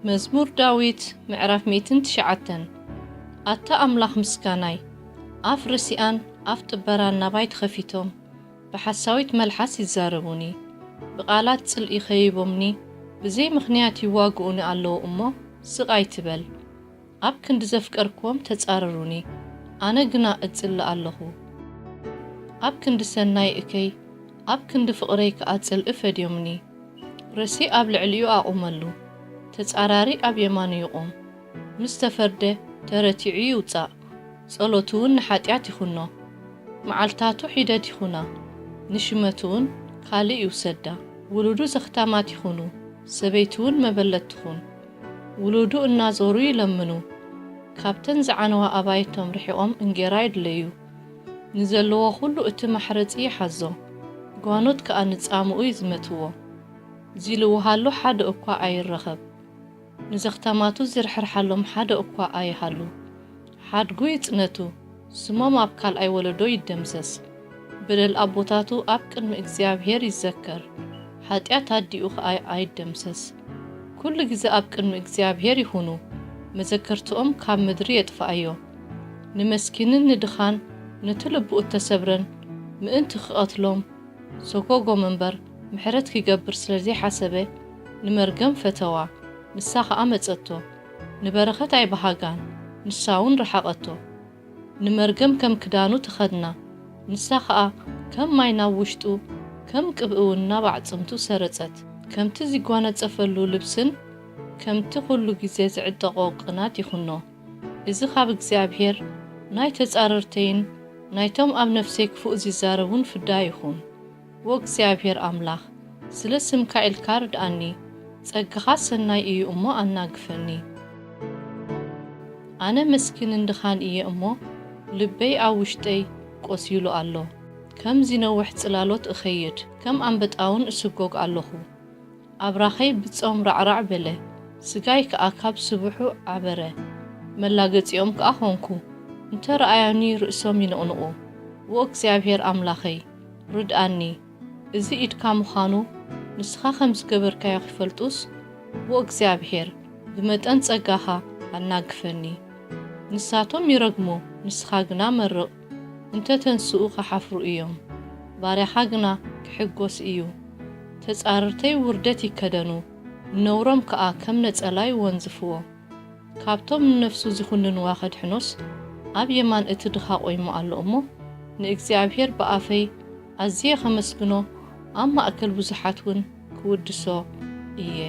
መዝሙር ዳዊት ምዕራፍ ሚእትን ትሽዓተን። ኣታ ኣምላኽ ምስጋናይ፣ ኣፍ ርሲኣን ኣፍ ጥበራን ናባይ ተኸፊቶም፣ ብሓሳዊት መልሓስ ይዛረቡኒ፣ ብቓላት ጽልኢ ኸይቦምኒ፣ ብዘይ ምኽንያት ይዋግኡኒ ኣለዉ እሞ፣ ስቕ ኣይትበል። ኣብ ክንዲ ዘፍቀርክዎም ተጻረሩኒ፣ ኣነ ግና እጽሊ ኣለኹ። ኣብ ክንዲ ሰናይ እከይ፣ ኣብ ክንዲ ፍቕረይ ከኣ ጽልኢ ፈድዮምኒ። ርእሲ ኣብ ልዕሊኡ ኣቑመሉ፣ ተጻራሪ ኣብ የማኑ ይቑም። ምስ ተፈርደ ተረቲዑ ይውጻእ፣ ጸሎቱ እውን ንሓጢኣት ይኹኖ። መዓልታቱ ሒደት ይኹና፣ ንሽመቱ እውን ካልእ ይውሰዳ። ውሉዱ ዘኽታማት ይኹኑ፣ ሰበይቱ እውን መበለት ትኹን። ውሉዱ እናዞሩ ይለምኑ፣ ካብተን ዝዓነዋ ኣባይቶም ርሒቖም እንጌራ ይድለዩ። ንዘለዎ ኹሉ እቲ ማሕረጺ ይሓዞ፣ ጓኖት ከኣ ንጻምኡ ይዝመትዎ። ዚልውሃሉ ሓደ እኳ ኣይረኸብ፣ ንዘኽታማቱ ዚርሕርሓሎም ሓደ እኳ ኣይሃሉ። ሓድጉ ይጽነቱ፣ ስሞም ኣብ ካልኣይ ወለዶ ይደምሰስ። በደል ኣቦታቱ ኣብ ቅድሚ እግዚኣብሔር ይዘከር፣ ሓጢኣት ኣዲኡ ኸኣ ኣይደምሰስ። ኩሉ ግዜ ኣብ ቅድሚ እግዚኣብሔር ይኹኑ፣ መዘከርትኦም ካብ ምድሪ የጥፍኣዮ። ንመስኪንን ንድኻን ነቲ ልቡ እተሰብረን ምእንቲ ክቐትሎም ሰጎጎም እምበር፣ ምሕረት ኪገብር ስለ ዘይሓሰበ፣ ንመርገም ፈተዋ፣ ንሳ ኸኣ መጸቶ። ንበረኸት ኣይበሃጋን፣ ንሳ እውን ረሓቐቶ። ንመርገም ከም ክዳኑ ተኸድና፣ ንሳ ኸኣ ከም ማይ ናብ ውሽጡ፣ ከም ቅብኢ እውን ናብ ኣዕጽምቱ ሰረጸት። ከምቲ ዚጓነጸፈሉ ልብስን ከምቲ ኹሉ ግዜ ዝዕጠቖ ቅናት ይኹኖ። እዚ ኻብ እግዚኣብሔር ናይ ተጻረርተይን ናይቶም ኣብ ነፍሰይ ክፉእ ዚዛረቡን ፍዳ ይኹን። ዎ እግዚኣብሔር ኣምላኽ፣ ስለ ስምካ ኢልካ ርድኣኒ፣ ጸጋኻ ሰናይ እዩ እሞ ኣናግፈኒ። ኣነ መስኪንን ድኻን እየ እሞ፣ ልበይ ኣብ ውሽጠይ ቈሲሉ ኣሎ። ከም ዚነውሕ ጽላሎት እኸይድ፣ ከም ኣንበጣውን እስጎግ ኣለኹ። ኣብራኸይ ብጾም ራዕራዕ በለ፣ ስጋይ ከኣ ካብ ስብሑ ዓበረ። መላገጺኦም ከኣ ኾንኩ፣ እንተ ረኣዮኒ ርእሶም ይንቕንቑ። ዎ እግዚኣብሔር ኣምላኸይ፣ ርድኣኒ። እዚ ኢድካ ምዃኑ ንስኻ ከም ዝገበርካዮ ኺፈልጡስ፣ ዎ እግዚኣብሔር፣ ብመጠን ጸጋኻ ኣናግፈኒ። ንሳቶም ይረግሙ፣ ንስኻ ግና መርቕ። እንተ ተንስኡ ኺሓፍሩ እዮም፣ ባርያኻ ግና ኪሕጐስ እዩ። ተጻረርተይ ውርደት ይከደኑ፣ ንነውሮም ከኣ ከም ነጸላ ይወንዝፍዎ። ካብቶም ንነፍሱ ዚኹንንዋ ኸድሕኖስ፣ ኣብ የማን እቲ ድኻ ቈይሙ ኣሎ እሞ፣ ንእግዚኣብሔር ብኣፈይ ኣዝየ ኸመስግኖ፣ ኣብ ማእከል ብዙሓት እውን ክውድሶ እየ።